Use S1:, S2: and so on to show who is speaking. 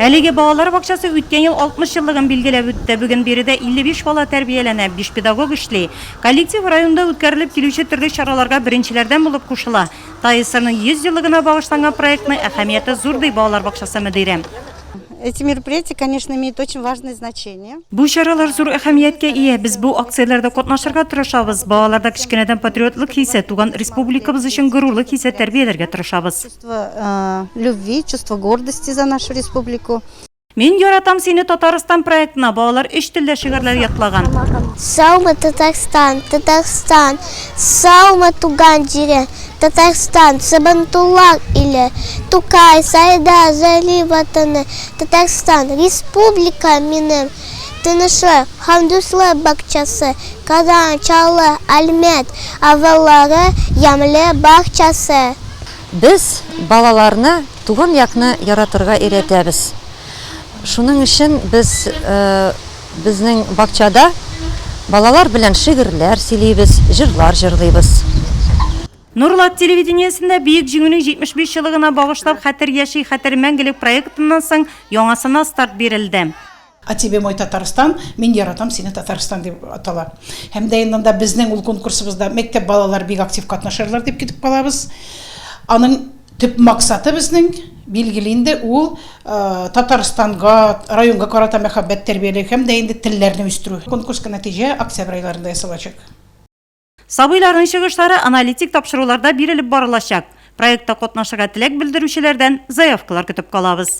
S1: Әлеге балалар бакчасы үткән ел 60 еллыгын билгеләп үтте. Бүген биредә 55 бала тәрбияләнә, биш педагог эшли. Коллектив районда үткәрелеп килүче төрле чараларга беренчеләрдән булып кушыла. ТАССРның 100 еллыгына багышланган проектның әһәмияте зур, ди балалар бакчасы мөдире.
S2: Эти мероприятия, конечно, имеют очень важное значение.
S1: Бу чаралар зур әһәмияткә ия. Без бу акцияләрдә катнашырга тырышабыз. Балаларда кечкенәдән патриотлык хисе, туган республикабыз өчен горурлык хисе тәрбияләргә тырышабыз.
S2: Чувство любви, чувство гордости за нашу республику.
S1: Мин яратам сине, Татарстан проектына балалар өч телдә шигырьләр ятлаган.
S3: Саумы, Татарстан, Татарстан, Саумы, туган җирем, Татарстан, Сабантулар иле, Тукай, Сайда, Зәли ватаны, Татарстан, республика минем, Тынычлык һәм дуслык бакчасы, Казан, Чаллы, Әлмәт авыллары ямьле бакчасы.
S4: Без балаларны туган якны яратырга өйрәтәбез. Шуның өчен без безнең бакчада балалар белән шигырьләр сөйлибез, җырлар җырлыйбыз.
S1: Нурлат телевидениесендә Бөек Җиңүнең 75 еллыгына багышлап Хәтер яши, хәтер мәңгелек проектыннан соң яңасына старт бирелде.
S5: О тебе, мой Татарстан, Мин яратам сине, Татарстан дип атала. Һәм дә инде анда безнең ул конкурсыбызда мәктәп балалары бик актив катнашырлар дип көтеп калабыз. Аның төп максаты безнең, билгеле инде, ул Татарстанга, районга карата мәхәббәт тәрбияләү һәм дә инде телләрне үстерү. Конкурска нәтиҗә октябрь айларында ясалачак.
S1: Сабыйларның чыгышлары аналитик тапшыруларда бирелеп барылачак. Проектта катнашырга теләк белдерүчеләрдән заявкалар көтеп калабыз.